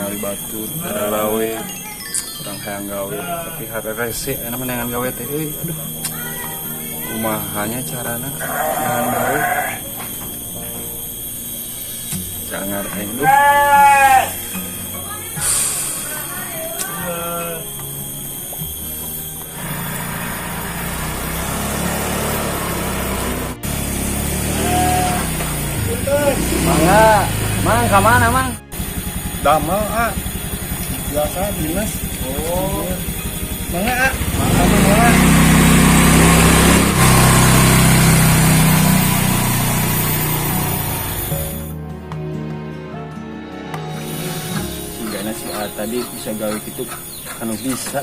Ningali batur rarawe urang hayang gawe tapi harerese enak menangan gawe teh euy aduh kumahanya carana neangan gawe jangan aing duh. Mangga, mang ka mana mang? Damel ah. Biasa dinas. Oh, mangga ah. Mangga mangga. Sigana si A tadi bisa gawe gitu kanu bisa.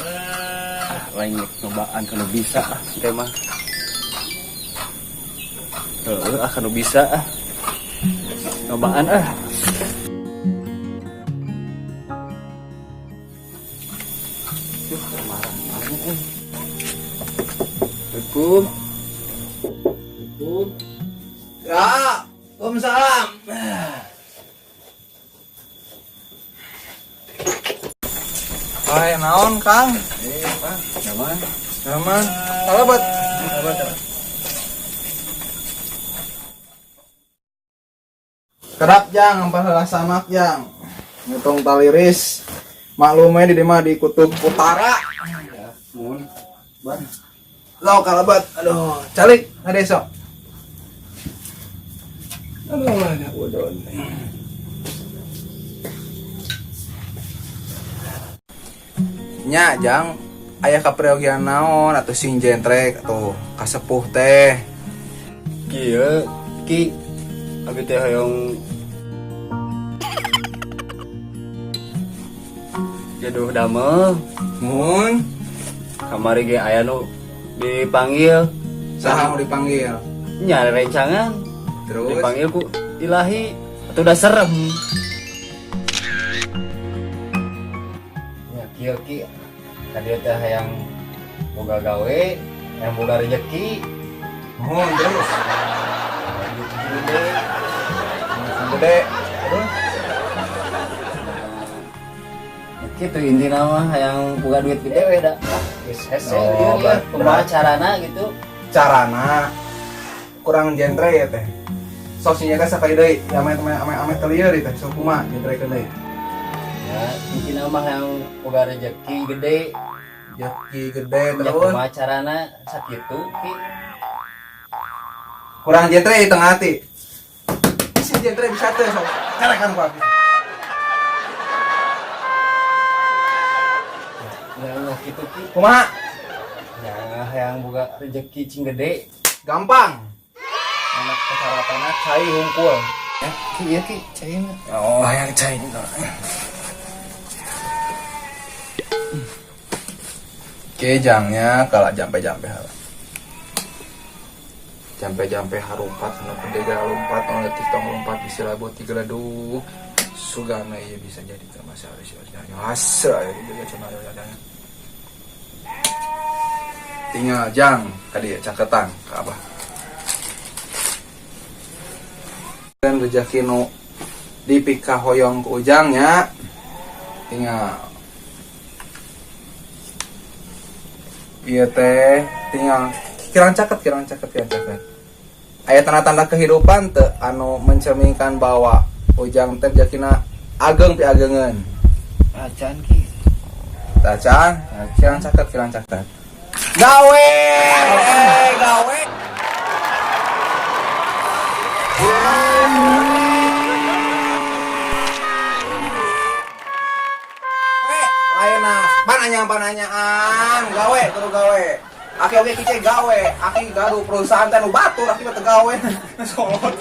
Ah, lain nyobaan kanu bisa ah si teh mah. Heeh, ah kanu bisa ah. Nyobaan ah. Duh, marah banget eh. Assalamualaikum. Assalamualaikum. Ya, waalaikumsalam. Hai, naon Kang? Pak, nyaman. Nyaman. Salabat. Salabat. Kerap jang, ampah heula samak jang. Ngitung taliris. Maklumnya di mah di kutub utara. Ya, mun. Ban. Lo kalabat. Aduh, calik ada esok. Aduh, ada udon. Nya jang aya kapreogian naon atau sing jentrek atau kasepuh teh. Kieu ki abi teh hoyong gaduh damel. Mun kamari ge aya nu dipanggil. Saha nu dipanggil? Nya rencangan. Terus? Dipanggil ku ilahi atuh udah serem. Ya kieu ki tadi teh hayang boga gawe, hayang boga rezeki. Mun terus. Gede. Gede. Terus? Gitu intina mah hayang boga duit gede we da. Geus hese Oh, ieu ya. Kumaha carana gitu? Carana kurang genre ya teh. Sok sih kan sakali deui, ya ame ame ame ame teu lieur teh, sok kumaha genrekeun deui. Ya, intina mah hayang boga rezeki gede. Rezeki gede Ya, terus. kumaha carana sakitu ki. Kurang genre di tengah hati. Bisa genre bisa teh sok. Carekan ku abi. Ya, ya gitu ki. Kumaha? Ya, hayang boga rezeki cing gede. Gampang. Anak persyaratanna cai hungkul. Ya, ki ieu ki caina. Oh, hayang cai. Oke, jangnya kalau jampe-jampe hala. Jampe-jampe harumpat anu gede gara lompat, anu leutik tong lompat bisa labot tiga laduk. Sugana ieu bisa jadi teu masalah sih. Hase aya di dieu cenah aya aya. Tinggal jang ka dieu caketan ka abah. Dan rezeki nu dipikahoyong ku ujangnya tinggal ieu teh tinggal kirang caket kirang caket kirang caket. Aya tanda-tanda kehidupan teu anu mencerminkan bahwa ujang teh rezekina ageng piagengeun. Acan ki. Acan, kirang caket kirang caket. Gawe, gawe. Lainna, pananyaan, gawe kudu gawe. Aki oge kice gawe, aki gaduh perusahaan teh nu batur, aki mah teu gawe. Solot.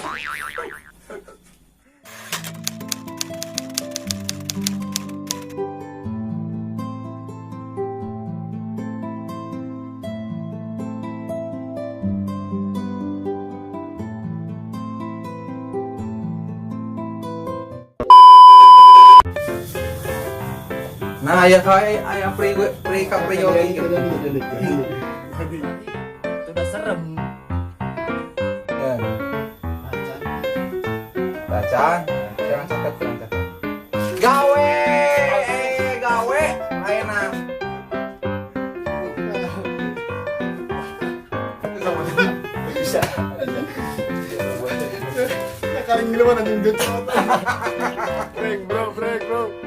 Nah, aya kae aya pri pri ka pri yogi. Itu udah serem. Ya. Bacaan, jangan catat, jangan catat. Gawe, gawe, ayeuna. Bisa. Ya karing gila anjing. Break bro, break bro.